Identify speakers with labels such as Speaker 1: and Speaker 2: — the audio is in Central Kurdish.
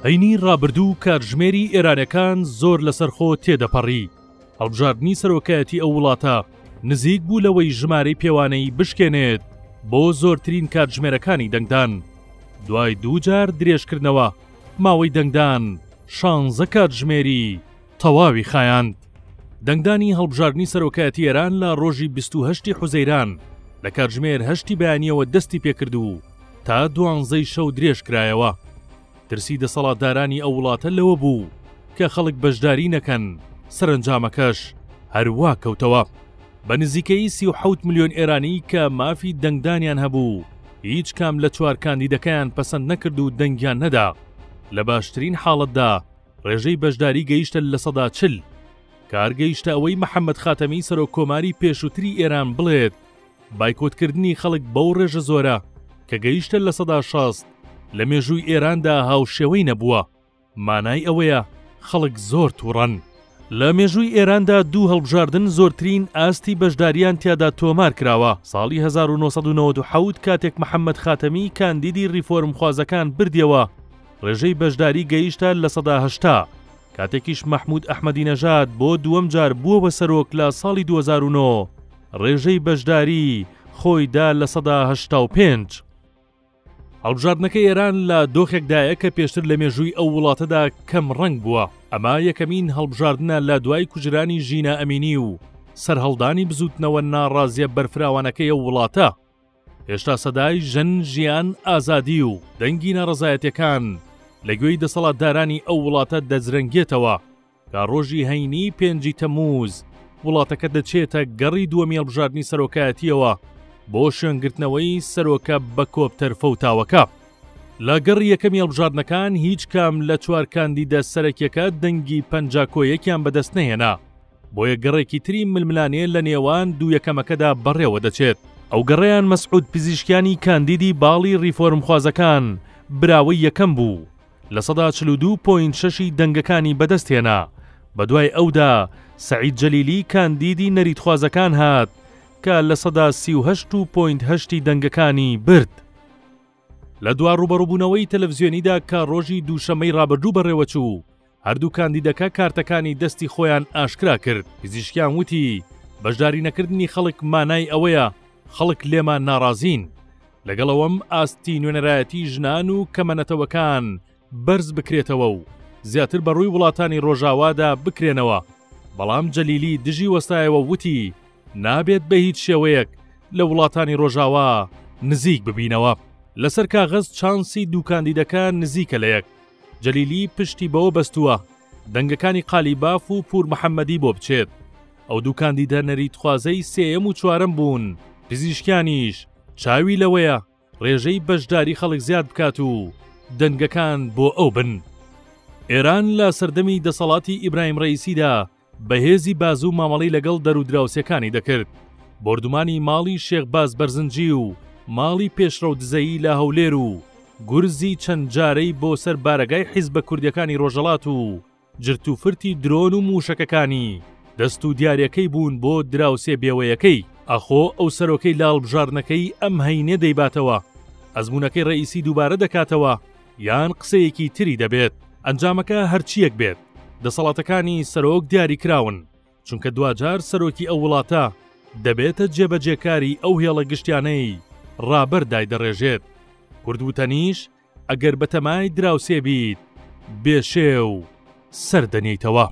Speaker 1: هەینی ڕابردوو کاتژمێری ئێرانەکان زۆر لەسەرخۆ تێدەپەڕی. هەڵبژاردنی سەرۆکایەتی ئەو وڵاتە نزیک بوو لەوەی ژمارەی پێوانەیی بشکێنێت بۆ زۆرترین کاتژمێرەکانی دەنگدان. دوای دووجار درێژکردنەوە ماوەی دەنگدان شانزە کاتژمێری تەواوی خایاند. دەنگدانی هەڵبژاردنی سەرۆکایەتی ئێران لە ڕۆژی 28 حوزەیران لە کاتژمێر هەشتی بەیانیەوە دەستی پێکرد و تا دوانزەی شەو درێژ کرایەوە. ترسی دەسەڵاتدارانی ئەو وڵاتە لەوە بوو کە خەڵک بەشداری نەکەن، سەرەنجامەکەش هەر وا کەوتەوە. بە نزیکەیی 37 ملیۆن ئێرانی کە مافی دەنگدانیان هەبوو، هیچ کام لە چوار کاندیدەکەیان پەسەند نەکرد و دەنگیان نەدا. لە باشترین حاڵەتدا ڕێژەی بەشداری گەیشتە 40%. کار گەیشتە ئەوەی محەممەد خاتەمی سەرۆک کۆماری پێشووتری ئێران بڵێت، بایکۆتکردنی خەڵک بەو ڕێژە زۆرە کە گەیشتە 60% لە مێژووی ئێراندا هاوشێوەی نەبووە، مانای ئەوەیە خەڵک زۆر تووڕەن. لە مێژووی ئێراندا دوو هەڵبژاردن زۆرترین ئاستی بەشدارییان تیادا تۆمار کراوە، ساڵی 1997 کاتێک محەممەد خاتەمی کاندیدی ڕیفۆرمخوازەکان بردیەوە ڕێژەی بەشداری گەیشتە 80%، کاتێکیش مەحموود ئەحمەدینەژاد بۆ دووەم جار بووەوە سەرۆک لە ساڵی 2009 ڕێژەی بەشداری خۆی دا 85%. هەڵبژاردنەکەی ئێران لە دۆخێکدایە کە پێشتر لە مێژووی ئەو وڵاتەدا کەم ڕەنگ بووە. ئەمە یەکەمین هەڵبژاردنە لە دوای کوژرانی ژینا ئەمینی و سەرهەڵدانی بزووتنەوە ناڕازیە بەرفراوانەکەی ئەو وڵاتە. هێشتا سەدای ژن، ژیان، ئازادی و دەنگی ناڕەزایەتیەکان لە گوێی دەسەڵاتدارانی ئەو وڵاتە دەزرەنگێتەوە. تا ڕۆژی هەینی پێنجی تەمموز وڵاتەکە دەچێتە گەڕی دووەمی هەڵبژاردنی سەرۆکایەتیەوە بۆ شوێنگرتنەوەی سەرۆکە بە کۆپتەر فەوتاوەکە. لە گەڕی یەکەمی هەڵبژاردنەکان هیچ کام لە چوار کاندیدە سەرەکیەکە دەنگی 50 کۆ یەکیان بەدەست نەهێنا، بۆیە گەڕێکی تری ململانێ لە نێوان دوو یەکەمەکەدا بەڕێوە دەچێت. ئەو گەڕەیان مەسعود پزیشکیانی کاندیدی باڵی ڕیفۆرمخوازەکان براوەی یەکەم بوو. 42 point شەشی دەنگەکانی بەدەستهێنا، بەدوای ئەودا سەعید جەلیلی کاندیدی نەریتخوازەکان هات کە 38 و point هەشتی دەنگەکانی برد. لە دوا ڕووبەڕووبوونەوەی تەلەفزیۆنیدا کە ڕۆژی دووشەممەی ڕابردوو بەڕێوەچوو، هەردوو کاندیدەکە کارتەکانی دەستی خۆیان ئاشکرا کرد. پزیشکیان وتی، بەشدارینەکردنی خەڵک مانای ئەوەیە خەڵک لێمان ناڕازین. لەگەڵ ئەوەم ئاستی نوێنەرایەتی ژنان و کەمە نەتەوەکان بەرز بکرێتەوە و زیاتر بە ڕووی وڵاتانی ڕۆژاوادا بکرێنەوە، بەڵام جەلیلی دژی وەستایەوە و وتی، نابێت بە هیچ شێوەیەک لە وڵاتانی ڕۆژاوا نزیک ببینەوە. لەسەر کاغەز چانسی دوو کاندیدەکە نزیکە لە یەک، جەلیلی پشتی بەوە بەستووە دەنگەکانی قالیباف و پوور محەممەدی بۆ بچێت. ئەو دوو کاندیدە نەریتخوازەی سێیەم و چوارەم بوون، پزیشکیانیش چاوی لەوەیە ڕێژەی بەشداری خەڵک زیاد بکات و دەنگەکان بۆ ئەو بن. ئێران لە سەردەمی دەسەڵاتی ئیبراهیم ڕەئیسیدا بە هێزی بازوو مامەڵەی لەگەڵ دەرودراوسێکانی دەکرد. بۆردومانی ماڵی شێخ باز بەرزنجی و ماڵی پێشڕەو دزەیی لە هەولێر و گورزی چەند جارەی بۆ سەر بارەگای حیزبە کوردیەکانی ڕۆژهەڵات و جرتوفرتی درۆن و مووشەکەکانی دەست و دیارەکەی بوون بۆ دراوسێ بێوەیەکەی. ئاخۆ ئەو سەرۆکەی لە هەڵبژاردنەکەی ئەم هەینێ دەیباتەوە، ئەزموونەکەی ڕەئیسی دووبارە دەکاتەوە یان قسەیەکی تری دەبێت؟ ئەنجامەکە هەرچییەک بێت، دەسەڵاتەکانی سەرۆک دیاریکراون، چونکە دواجار سەرۆکی ئەو وڵاتە دەبێتە جێبەجێکاری ئەو هێڵە گشتیانەی ڕابەر دایدەڕێژێت. کورد وتەنیش ئەگەر بەتەمای دراوسێ بیت، بێ شێو سەر دەنێیتەوە.